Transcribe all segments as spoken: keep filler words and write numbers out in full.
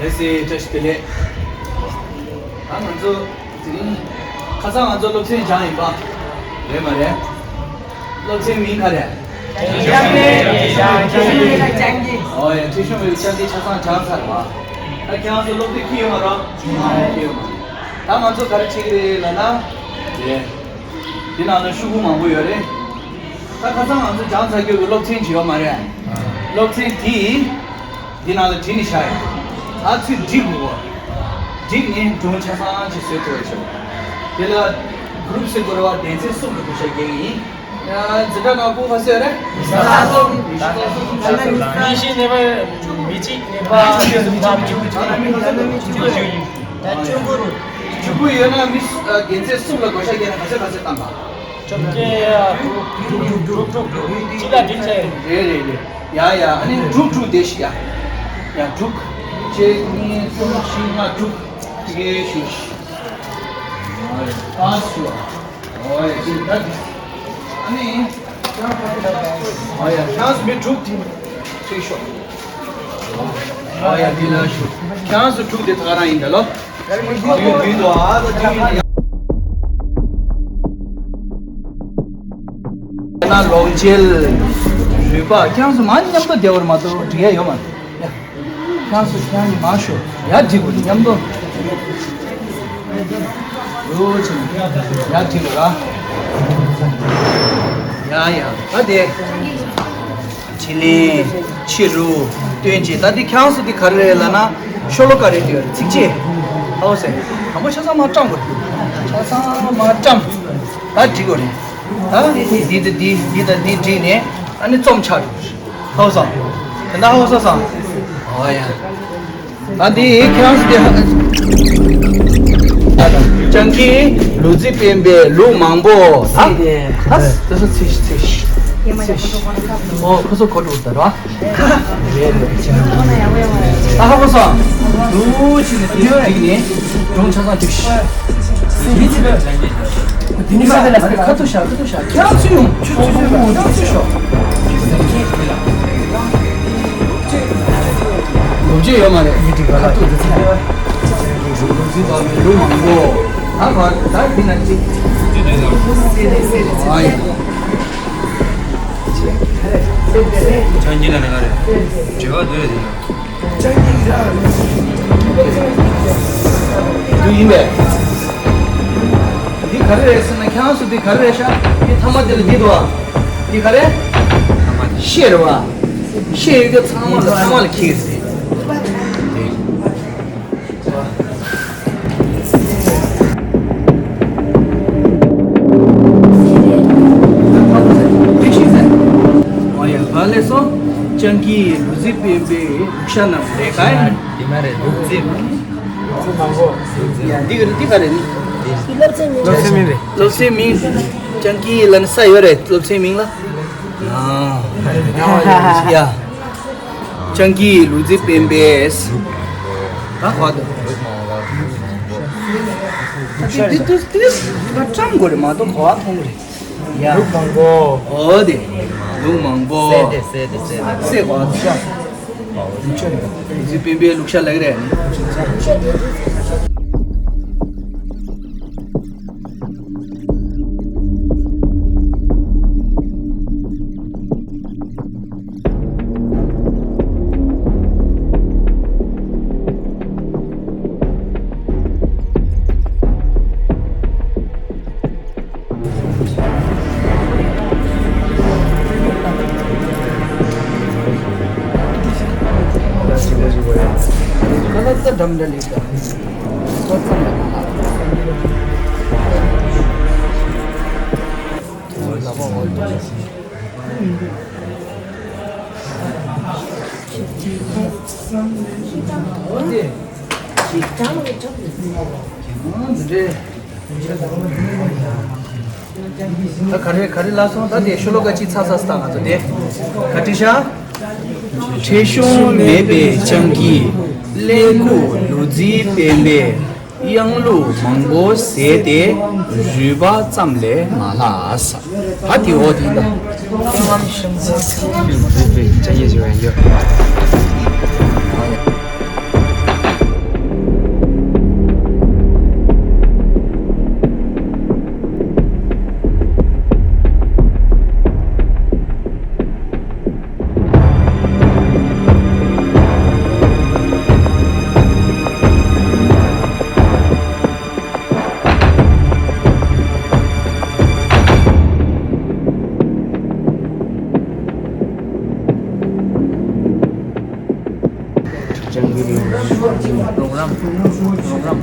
ལགས་སེ། བཀྲ་ཤིས་བདེ་ལེགས། ད་ང་ཚོ་དེ་རིང་ཁ་སང་ང་ཚོ་སློབ་ཚན་སྦྱངས་ཡིན་པ། རེད་མ་རེད། སློབ་ཚན་མིང་ག་རེ། ཨོ་ཡ། ཁྲིད་གཞུང་མེད་པའི་སྤྱང་ཀི་ཆ་ཚང་སྦྱངས་ཚར་བ། ད་ཁྱེད་རང་ཚོ་སློབ་དེབ་འཁྱེར་ཡོད་མ་རེད། འཁྱེར་ཡོད་མ་རེད། ད་ང་ཚོ་ག་རེ་བྱེད་ཀྱི་རེད་ལབ་ན། རེད། འདི་ནང་ལ་ཤོག་གུ་མང་པོ་ཡོད་རེད། ད་ཁ་སང་ང་ཚོ་སྦྱངས་ཚར་རྒྱུ་གི་སློབ་ཚན་ཅིག་ཡོད་མ་རེད། སློབ་ཚན་དེ་འདི་ནང་ལ་བྲིས་ནས་བཞག་ཡོད། ཨ་ཚོས་འགྲིག་དགོས། འགྲིག་ནས་སྒྲུང་ཆ་ཚང་ཅིག་བཟོས་ཐུབ་པ་བྱེད། དེ་ལ་གུ་རུབ་ཟེར་དགོས་རེད་བ། སྡེ་ཚན་གསུམ་གྱི་བགོ་བཤའ་རྒྱག་གི་ཡིན། ཡ། འཛིན་གྲྭ་ནང་སྐུ་ཁ་གསོས་རེད། ཉི་ཤུ་ནས་མི་གཅིག་ནས་ཕར་བཅུ་དགུ་བཅུ་དགུ་ཡོད་ན་མི་དགེ་མཚན་གསུམ་ལ་བགོ་བཤའ་རྒྱག་ན་ག་ཚོད་ག་ཚོད་བཏང་བ། དྲུག་དྲུག་དྲུག་དྲུག་དྲུག་དྲུག་གཅིག་ལ་བདུན་བྱས། རེད་རེད་རེད། ཡ་ཡ། ཨ་ནི་དྲུག་དྲུག་བསྡད་ཤིག་ཡ། ཡ། དྲུག་གཅིག་གཉིས་གསུམ་བཞི་ལྔ་དྲུག་དེ་གའི་ཞུ་ཤིག་ཨ་ཞུ། ཨོ་ཡ། དེ་ད་དེ། ཨ་ནི། ཨོ་ཡ། ཁྱེད་ཚོ་མི་དྲུག་དེ་ཚུར་ཤོག་ཨོ་ཡ། དེ་ལ་ཞུ། ཁྱེད་ཚོ་དྲུག་དེ་ད་ག་རང་ཡིན་ད་ལོ། ཡུལ་ཡུལ་དུ་ཨ་ད་དེ་ཡིན་ཡ། ན་ལོག་འཇལ། རུས་པ། ཁྱེད་ཚོ་མ་མཉམ་དུ་བསྡད་པར་མ་གཏོགས་འགྲིག་ཡ་ཡོད་མ་རེད། ཡ། ཁྱེད་ཚོ་ཁྱེད་གཉིས་མ་ཤོག་ཡ། འགྲིག་དགོས། མཉམ་དུ། རུ་ཆེན། ཡ། འགྲིག་དགོས་ར། ཡ་ཡ། ད་དེ། ཕྱི་གླིང་། ཕྱི་རུ། སྟོན་དཔྱིད། ད་འདི་ཁྱེད་ཚོ་འདི་ག་རེ་རེད་ལབ་ན། ཤོ་ལོ་ཀ་རེད་དེ། ཚིགས་བཅད། ཧ་གོ་སོང་། དང་པོ་ཆ་ཚང་མ་བཀྲམ་དགོས། ཆ་ཚང་མ་བཀྲམ། ད་འགྲིག་གོ་རེད། ད་འདི་དང་འདི། འདི་དང་འདི་བསྒྲིགས་ནས་ཨ་ནི་རྩོམ་ཆགས་འགྲོ། ཧ་གོ་སོང་། དེ་འདྲ་ཧ་གོ་སོང་སོང་། ཨོ་ཡ། ད་འདི་ཁྱེད་རང་ཚོ་འདི་ཧ། སྤྱང་ཀི་ལུག་རྫི་སྤེན་པའི་ལུག་མང་པོ། ད་ད་ད་ཚེ་ཚེ་ཚེ་ཚེ། ཨོ། ཁོ་ཚོ་གོ་འགྲོ་ད་ར། རེད་རེད། ད་ཧ་གོ་སོང་། ལུག་ཅིག་ནས་དུས་ཡོད་རིག་ནས་སྒྲུང་ཆ་ཚང་བྲིས། དེ་ནི་ས་ཁ་ལ་ཁ་ཐུག་བཞག་ཁ་ཐུག་བཞག་ཁྱེད་རང་ཚོ་ཡོང་ཆུ་ཆུ་ཆུ་ཁྱེད་རང་ཚོ་ཤོག་ལོ་རྒྱུས་ཡོད་མ་རེད། ཡིད་དྲི་ག་ལ་ཁ་ཐུག་དེ་ཚོ་ལོ་རྒྱུས་དང་ལུག་མང་པོ། ད་བར་ད་འདི་ན་ཅིག་ཨ་ཡ། ཆང་གིས་ལ་ནི་ག་རེ། བྲེལ་བ་འདུག་ཡ་དེ་ན། དུ་ཡིན་པས། འདི་ག་རེ་རེད་ཟེར་ན། ཁྱེད་རང་ཚོ་འདི་ག་རེ་རེད་ཤག་འདི་ཐ་མ་དེ་ལ་འདི་འདུག་ཨ། འདི་ག་རེ། ཤེལ་རེད་བ། ཤེལ་ཡོད་རྒྱུ་ཚང་མ་ལ་ཚང་མ་ལ་འཁྱེར་ཟེར། ཨོ་ཡ། ཕར་ལས་སོ། སྤྱང་ཀི་ལུག་རྫི་སྤེན་པའི་ལུག་ཤ་རྣམས་རེད་ཀ། དེ་མ་རེད། ལུག་རྫི། ལུག་རྫི་མང་པོ། ཡ། འདི་ག་རེ། འདི་ག་རེ་ནི། སློབ་ཚན་མིང་། སློབ་ཚན་མིང་རེད། སློབ་ཚན་མིང་། སྤྱང་ཀི་ལབ་ན་ས་ཡོད་རེད་སློབ་ཚན་མིང་ལ། ཨ། ཡ། སྤྱང་ཀི་ལུག་རྫི་སྤེན་པའི། ད་གོ་བ་དང་། འདི་འདི་འདི་ང་བཀྲམ་དགོས་རེད་མ་གཏོགས་གོ་བ་མཐོང་གི་རེད། ཡ། ལུག་མང་པོ། ཨོ་དེ། ལུག་མང་པོ། གསེར་དེ་གསེར་དེ་གསེར་དེ། གསེར་གོ་བ་དང་། ལུག་རྫི་སྤེན་པའི་ལུག་ཤ་ལབ་ཀྱི་རེད། ད་ག་རེ་ག་རེ་ལབ་སོང་། ད་དེ་ཤོ་ལོ་ཀ་གཅིག་ཚར་ཚར་སོང་། ད་ང་ཚོ་དེ་ག་བྲིས་ཤག་ཁྲེལ་གཞུང་མེད་པའི་སྤྱང་ཀིས། ཀླད་ཁུག་ལུག་རྫི་སྤེན་པའི། གཡང་ལུག་མང་པོ་བཟས་ཏེ། རུས་པ་ཙམ་ལས་མ་ལྷག་ད་དེ་འོ་དེ་ད། རོགས་རམ། རོགས་རམ།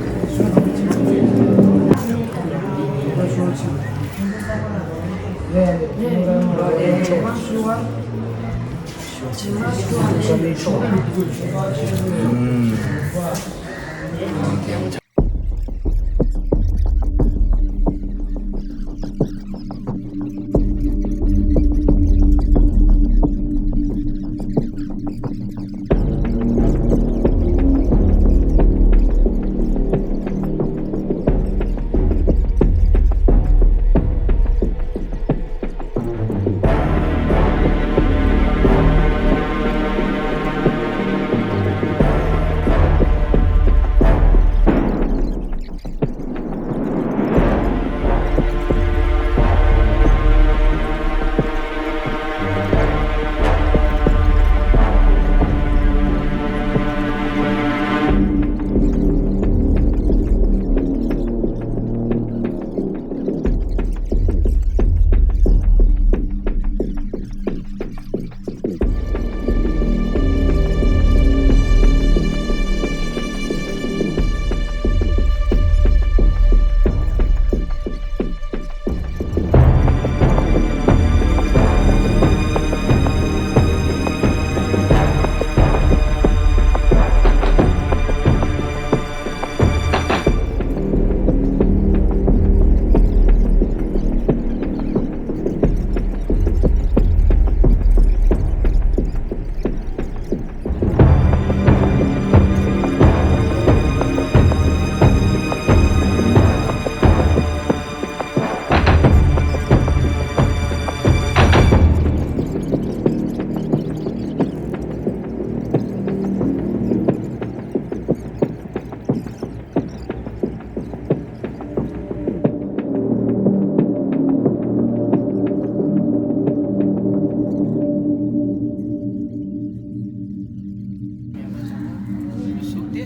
གཟུགས་དེ།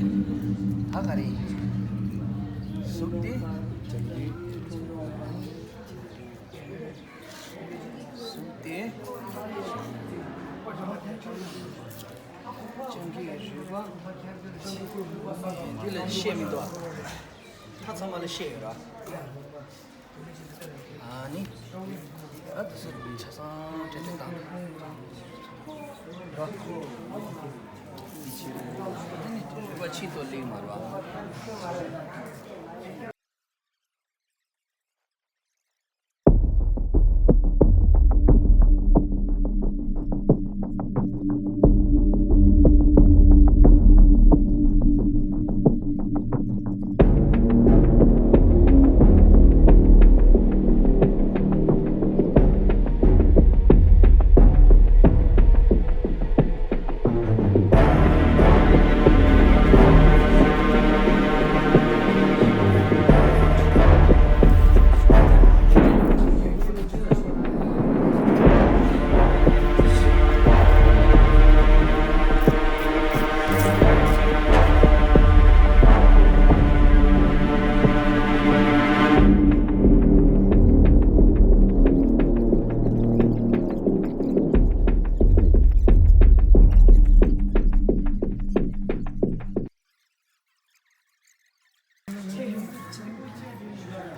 ད་ག་རེ་ཡིན། གཟུགས་དེ། གཟུགས་དེ། སྤྱང་ཀིའི་རུས་པ། འདི་ལ་ཤད་མི་འདུག་ཨ། ད་ཚང་མ་ལ་ཤད་ཡོད་ར། ཨ་ནི། ཨ་དེ་ཚོ་ཆ་ཚང་སྤྲད་སྤྲད་བཏང་འདུག་ར། ཨ་ནི་རུས་པ་ཕྱི་དོ་ལེགས་མ་ར།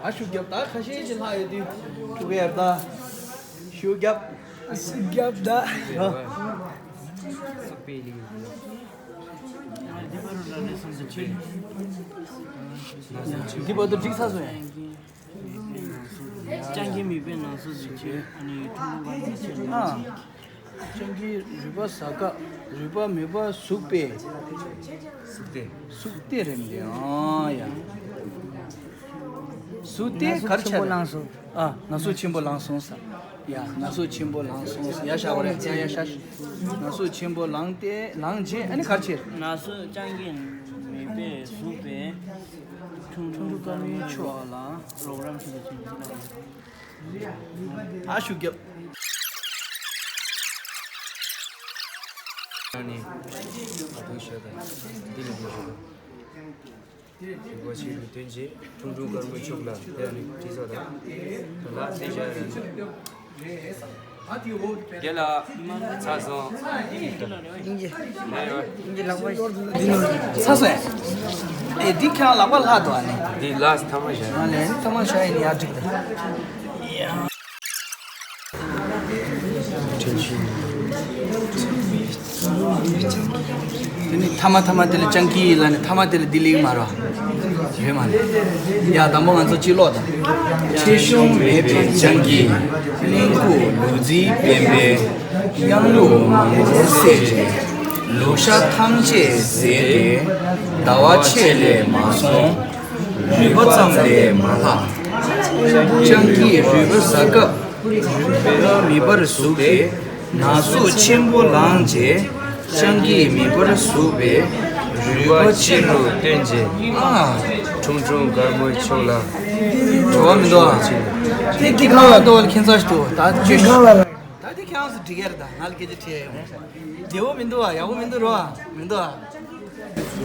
ཨ་ཤུགས་རྒྱབ། ད་ཁ་ཤས་ཅིག་ལྷག་ཡོད་དུས་ཐུག་གི་ཡར་ད་ཤུགས་རྒྱབ། ཨ་ཤུགས་རྒྱབ་ད། འདི་བར་དུ་འགྲིག་ཚར་སོང་ཡ། སྤྱང་ཀི་མེད་པའི་ནང་སོ་ཟིག་ཆེ། ཨ་ནི་ཁྲུང་ཁྲུང་དཀར་པོ་ཆེ། ཨ། སྤྱང་ཀིའི་རུས་པ་ཟ་ཁ། རུས་པ་མེད་པ་ཟུག་པས། ཟུག་སྟེ། ཟུག་སྟེ་རེད་འདི། ཨ་ཡ། ཟུག་སྟེ་གར་ཆ་རེད། ཨ། ན་ཟུག་ཆེན་པོ་ལངས་སོང་ས། ཡ། ན་ཟུག་ཆེན་པོ་ལངས་སོང་ས། ཡ་ཤ་བ་རེད། ཡ་ཡ་ཤ་ཤ། ན་ཟུག་ཆེན་པོ་ལངས་ཏེ་ལངས་རྗེས་ཨ་ནི་གར་ཆེར། ན་ཟུག་སྤྱང་ཀི་མེད་པས་ཟུག་པས། ཁྲུང་ཁྲུང་དཀར་མོའི་ཕྱོགས་ལ་རོགས་རམ་ཞུ་བ་ཞིག་ཨ་ཤུགས་རྒྱབ། ཨ་ནི། ཨ་ཐུ་ཤ་དང་། འདི་ལ་འདི་ཤ་དང་། རུས་པ་ཕྱི་རུ་བཏོན་རྗེས་ཁྲུང་ཁྲུང་དཀར་མོའི་ཕྱོགས་ལ་དེ་ནི་དྲི་ས་དང་། ད་ལ་དེ་བཞག་ཡ་ནི། རྒན་ལགས། ཚར་སོང་། ཨིན་ཇི། ཨིན་ཇི་ལག་པ། ཚར་སོང་། ཨེ་འདི་ཁྱེད་རང་ལག་པ་ལྷག་འདུག་ཨ་ནི། འདི་ལགས་ཐ་མ་བཞག་ཨ་ལས་ཐ་མ་བཞག་ཡིན་ཡ་འགྲིག་ད། དེ་ནི་ཐ་མ་ཐ་མ་དེ་ལ་སྤྱང་ཀི་ལ་ནི་ཐ་མ་དེ་ལ་འདི་ལེགས་མ་རོ། ཡོད་མ་རེད། ཡ་དང་པོ་ང་ཚོ་གཅིག་ཀློག་དང་། ཁྲེལ་གཞུང་མེད་པའི་སྤྱང་ཀི། གླེན་ལྐུགས་ལུག་རྫིའི་སྤེན་པས། གཡང་ལུག་མང་པོ་བསད་བྱས། ལུག་ཤ་ཐམས་ཅད་བཟས་ཏེ། ཟླ་བ་ཕྱེད་ལས་མ་སོང་། རུས་པ་ཙམ་ལས་མ་ལྷག་སྤྱང་ཀིས་རུས་པ་ཟ་སྐབས། རུས་པ་མེ་འབར་ཟུག་སྟེ། ན་ཟུག་ཆེན་པོ་ལངས་རྗེས། སྤྱང་ཀིས་མེ་འབར་ཟུག་པའི་རུས་པ་ཕྱི་རུ་བཏོན་རྗེས། ཨ། ཁྲུང་ཁྲུང་དཀར་མོའི་ཕྱོགས་ལ། བྲོ་བ་མི་འདུག་ཨ། དེ་དེ་གང་ལ་ལྟོ་བ་ལ་ཁྱད་མཚར་ཞིག་འདུག་ད་ཅི་གང་ལ་ལ། ད་དེ་ཁྱེད་རང་ཚོ་འགྲིག་ཡ་རེད། ད་ང་ལ་སྐད་ཆ་དྲིས་ཡ་ཡོང་། བདེ་བོ་མི་འདུག་ཨ། ཡག་པོ་མི་འདུག་རོ། མི་འདུག་ཨ།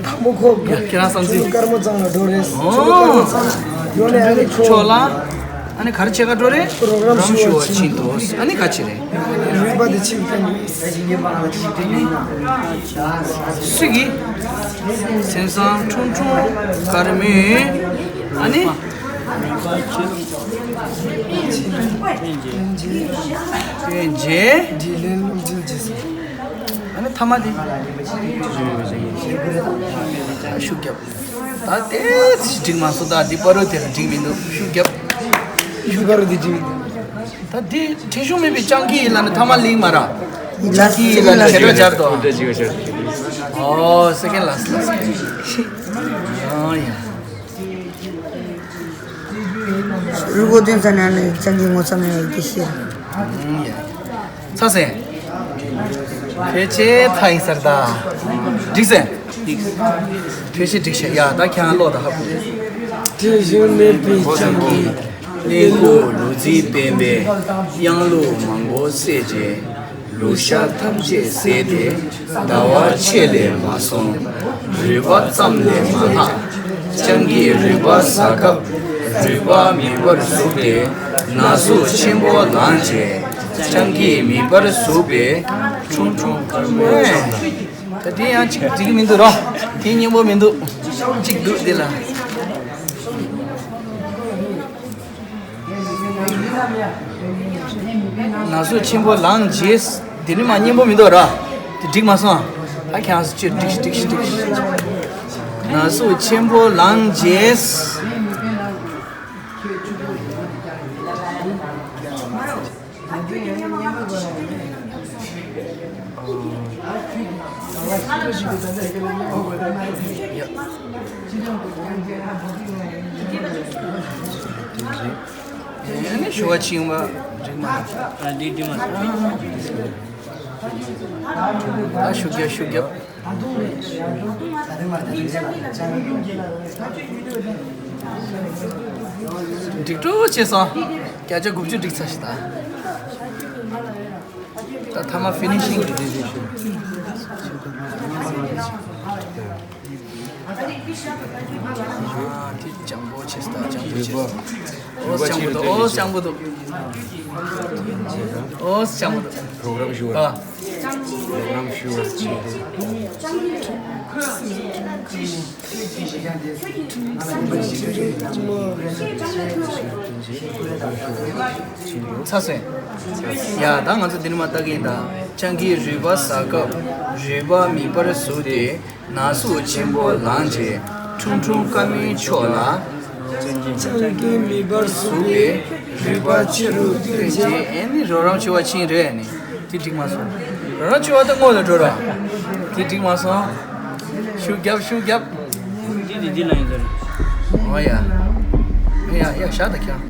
དང་པོ་ཁོ་ཁྱེད་རང་བསམ་ཚུལ། དཀར་མོ་ཚང་ལ་འགྲོ་རེད། ཨོ། དཀར་མོ་ཚང་ཡོང་ནས་ཨ་ནི་ཁྱོད་ལ། ཨ་ནི་ག་རེ་བྱེད་ག་འགྲོ་རེད། རོགས་རམ་ཞུ་བ་ཕྱིན་ཏོ། ཨ་ནི་ག་ཅི་རེད། རུས་པ་དེ་ཕྱིན་ཏོ། སུ་གིས། སེམས་བཟང་ཁྲུང་ཁྲུང་དཀར་མོས། ཨ་ནི། སྟོན་རྗེས། དྲིན་ལན་སློབ་སྦྱོང་བྱེད་ས། ཨ་ནི་ཐ་མ་དེ། ཤུགས་རྒྱབ། ད་དེ་འགྲིག་མ་སོང་། ད་འདི་པ་རོ་དེ་ལ་འགྲིག་མི་འདུག་ཤུགས་རྒྱབ། ཤུགས་པ་རོ་དེ་འགྲིག་མི་འདུག་ད་འདི་ཁྲེལ་གཞུང་མེད་པའི་སྤྱང་ཀི་ཡིན་ལ་ནི་ཐ་མ་ལིང་མ་ར། སྤྱང་ཀི་ཡིན་ལ་ནི་བྱེད་སྒྲ་སྦྱར་དོ། ཨོ་སེ་ཀེན་ལ་སི་ལ་སི། ཨོ་ཡ། རུ་གོ་དོན་ས་ན་ནི་སྤྱང་ཀི་ངོ་ཚ་མེད་པའི་སྐད་ཤེས། ཚ་སེ། ཕལ་ཆེར་ཚ་ཡིན་ས་རེད་ད། འགྲིག་སེ། ཕལ་ཆེར་འགྲིག་ཤག་ཡ་ད་ཁྱེད་རང་ཀློག་ད་ཧ་གོ། ཁྲེལ་གཞུང་མེད་པའི་སྤྱང་ཀི། གླེན་ལྐུགས་ལུག་རྫིའི་སྤེན་པས། གཡང་ལུག་མང་པོ་བསད་རྗེས། ལུག་ཤ་ཐམས་ཅད་བཟས་ཏེ། ཟླ་བ་ཕྱེད་ལས་མ་སོང་། རུས་པ་ཙམ་ལས་མ་ལྷག་སྤྱང་ཀིས་རུས་པ་ཟ་སྐབས། རུས་པ་མེ་འབར་ཟུག་སྟེ། ན་ཟུག་ཆེན་པོ་ལངས་རྗེས། སྤྱང་ཀིས་མེ་འབར་ཟུག་པའི། ཁྲུང་ཁྲུང་དཀར་མོའི་ཕྱོགས་ལ། ད་དེ་ཡང་གཅིག་འགྲིག་མི་འདུག་རོ། དེ་སྙན་པོ་མི་འདུག་གཅིག་འདུག་དེ་ལ། ན་ཟུག་ཆེན་པོ་ལངས་རྗེས། དེ་ནི་མ་སྙན་པོ་མི་འདུག་ར། དེ་འགྲིག་མ་སོང་། ད་ཁྱེད་རང་ཚོ་ཅིག་འགྲིག་ཤིག་འགྲིག་ཤིག་འགྲིག་ཤིག་ན་ཟུག་ཆེན་པོ་ལངས་རྗེས། ཨ་ནི་ཞུ་བ་ཕྱིན་པ་འགྲིག་མ། ཨ་འདི་འགྲིག་མ། ཨ་ཞུ་རྒྱབ་ཞུ་རྒྱབ། འགྲིག་འགྲོ་བྱས་སོང་། བརྒྱ་ཆ་དགུ་བཅུ་འགྲིག་ཚར་ཤག་ད། ད་ཐ་མ་ཕི་ནི་ཤིང་གི་རེད་རེད་ཞུ། ཨ་དེ་སྤྱང་པོ་བྱས་སོང་ད། སྤྱང་པོ་བྱས་སོང་། ཨོ་སྤྱང་པོ་འདུག་ཨོ་སྤྱང་པོ་འདུག་ཨོ་སྤྱང་པོ་འདུག་རོགས་རམ་ཞུ་བ། ཨ། རོགས་རམ་ཞུ་བ་བྱེད་དགོས། ཚ་སོང་། ཡ་ད་ང་ཚོ་འདི་ནས་མར་ལྟ་གི་ཡིན་ད། སྤྱང་ཀིས་རུས་པ་ཟ་སྐབས་རུས་པ་མེ་འབར་ཟུག་སྟེ། ན་ཟུག་ཆེན་པོ་ལངས་རྗེས། ཁྲུང་ཁྲུང་དཀར་མོའི་ཕྱོགས་ལ། སྤྱང་ཀིས་མེ་འབར་ཟུག་པའི་རུས་པ་ཕྱི་རུ་བཏོན་རྗེས། ཨེ་ནི་རོགས་རམ་ཞུ་བ་ཕྱིན་རེད་ནི། དེ་འགྲིག་མ་སོང་། རོགས་རམ་ཞུ་བ་ད་སྔོན་ལ་འགྲོ་ར། དེ་འགྲིག་མ་སོང་། ཤུགས་རྒྱབ་ཤུགས་རྒྱབ། འདི་འདི་འདི་ལ་ཡིན་ཟེར། ཨོ་ཡ། ཡ་ཡ་ཤ་ད་ཁྱང་།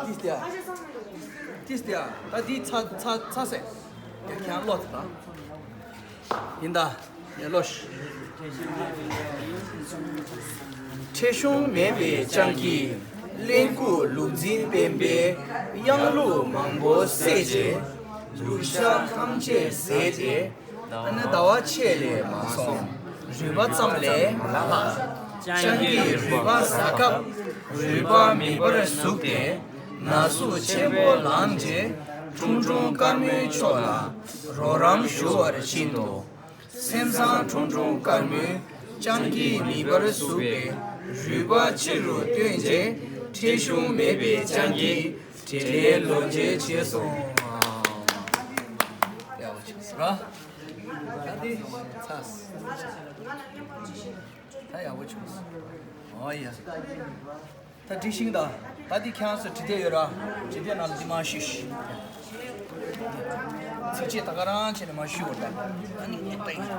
ཏིས་ཏེ། ཏིས་ཏེ། ད་འདི་ཚ་ཚ་ཚ་སེ། ཡ་ཁྱང་ལོ་ད། ཡིན་ད། ཡ་ལོ་ཤི། ཁྲེལ་གཞུང་མེད་པའི་སྤྱང་ཀི། གླེན་ལྐུགས་ལུག་རྫི་སྤེན་པས་གཡང་ལུག་མང་པོ་བསད་བྱས། ལུག་ཤ་ཐམས་ཅད་ཟས་ཏེ། ཨ་ནི་ཟླ་བ་ཕྱེད་ལས་མ་སོང་། རུས་པ་ཙམ་ལས་མ་ལྷག། སྤྱང་ཀིས་རུས་པ་ཟ་སྐབས། རུས་པ་མེད་པར་ཟུག་སྟེ། ན་ཟུག་ཆེན་པོ་ལངས་རྗེས། ཁྲུང་ཁྲུང་དཀར་མོའི་ཕྱོགས་ལ་རོགས་རམ་ཞུ་བར་ཕྱིན་ཏོ། སེམས་བཟང་ཁྲུང་ཁྲུང་དཀར་མོས་སྤྱང་ཀི་མེད་པར་ཟུག་པའི་རུས་པ་ཕྱི་རུ་བཏོན་རྗེས། ཁྲེལ་གཞུང་མེད་པའི་སྤྱང་ཀི་དྲིན་ལན་ལོག་འཇལ་བྱས་སོང་། ཡག་པོ་བྱུང་སོང་ར། ད་དེ་ཚ། ད་ཡག་པོ་བྱུང་སོང་། ཨོ་ཡ། ད་འགྲིག་ཤིང་ད། ད་འདི་ཁྱེད་རང་ཚོ་བྲིས་དེ་ཡོད་ར། བྲིས་དེ་ནང་ལ་འདི་མ་ཤི་ཤི། ཚིགས་བཅད་ད་ག་རང་བྱས་ནས་མ་ཤི་བར་ད། ཨ་ནི་ངས་ད་ཡིན།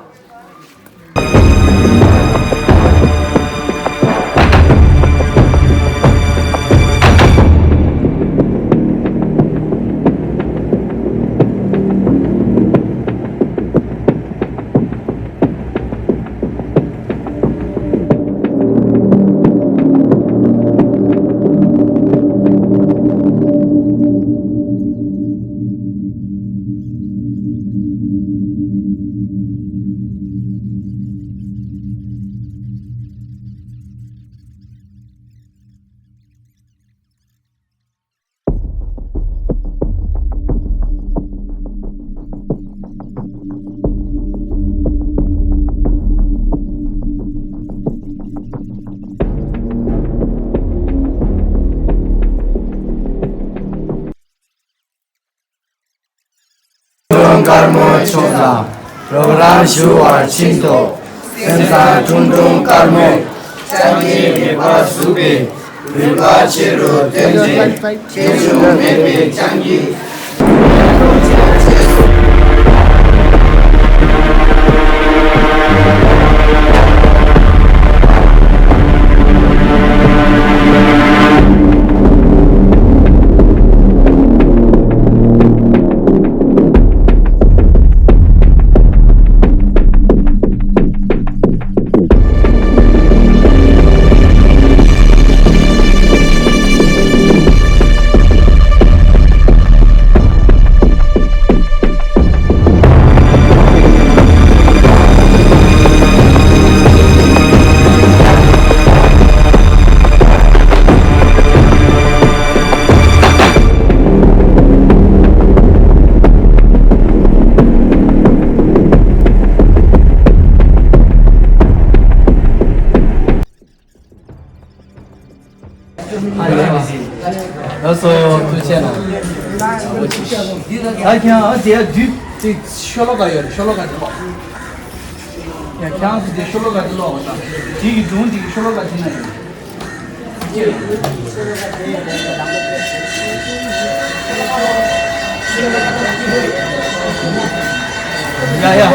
ཁྲུང་ཁྲུང་དཀར་མོའི་ཕྱོགས་ལ་རོགས་རམ་ཞུ་བར་ཕྱིན་ཏོ། སེམས་བཟང་ཁྲུང་ཁྲུང་དཀར་མོས་སྤྱང་ཀི་མེད་པར་ཟུག་པའི་རུས་པ་ཕྱི་རུ་བཏོན་རྗེས། ཁྲེལ་གཞུང་མེད་པའི་སྤྱང་ཀི། ལགས་སོ། ཐུགས་རྗེ་གནང་། ད་ཁྱེད་རང་དེ་དུས་དེ་ཤོ་ལོ་ཀ་ཡོད་རེད། ཤོ་ལོ་ཀ་དེ་ལོག་ཡ་ཁྱེད་རང་ཚོ་དེ་ཤོ་ལོ་ཀ་དེ་ལོག་པ་དང་། དེ་གི་སྒྲུང་དེ་གི་ཤོ་ལོ་ཀ་དེ་ན་ཡོད། ཡ་ཡ།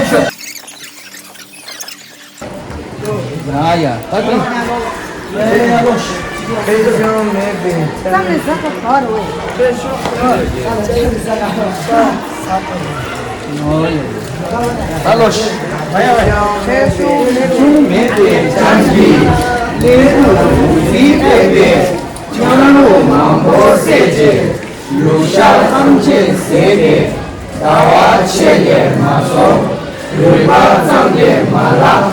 ཡ་ཡ། ད་དེ། ཁྱེད་ཚོ་ཡང་མེད་པས། ཙམ་ནས་ཟ་ཁ་ག་རུ་བས། ཨོ་ཡ། ད་ལོ་ཤི། ཁྱེད་ཚོ་མེད་པས་ཙམ་གྱིས། གླེན་ལྐུགས་ལུག་རྫིས་སྤེན་པས་གཡང་ལུག་མང་པོ་བསད་བྱས། ལུག་ཤ་ཐམས་ཅད་ཟས་ཏེ། ཟླ་བ་ཕྱེད་ལས་མ་སོང་། རུས་པ་ཙམ་ལས་མ་ལྷག།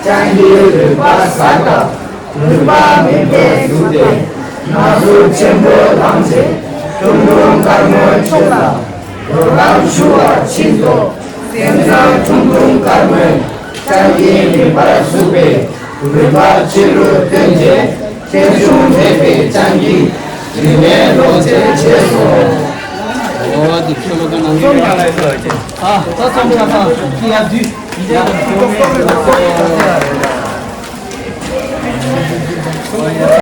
སྤྱང་ཀིས་རུས་པ་ཟ་སྐབས། རུས་པ་མེད་པར་ཟུག་སྟེ། ན་ཟུག་ཆེན་པོ་ལངས་རྗེས། ཁྲུང་ཁྲུང་དཀར་མོའི་ཕྱོགས་ལ་རོགས་རམ་ཞུ་བར་ཕྱིན་ཏོ། སེམས་བཟང་ཁྲུང་ཁྲུང་དཀར་མོས་སྤྱང་ཀི་མེད་པར་ཟུག་པའི་རུས་པ་ཕྱི་རུ་བཏོན་རྗེས། ཁྲེལ་གཞུང་མེད་པའི་སྤྱང་ཀི་དྲིན་ལན་ལོག་འཇལ་བྱས་སོ། འོ་དེ་ཁྱོད་ལོ་ཀ་ནང་ཚོ་ཡ་ལ་ཡོད་ཀྱི། ཨ་ད་ཚོམ་ཆ་ཚང་ཀི་ཡ་དུས། ཨོ་ཡ།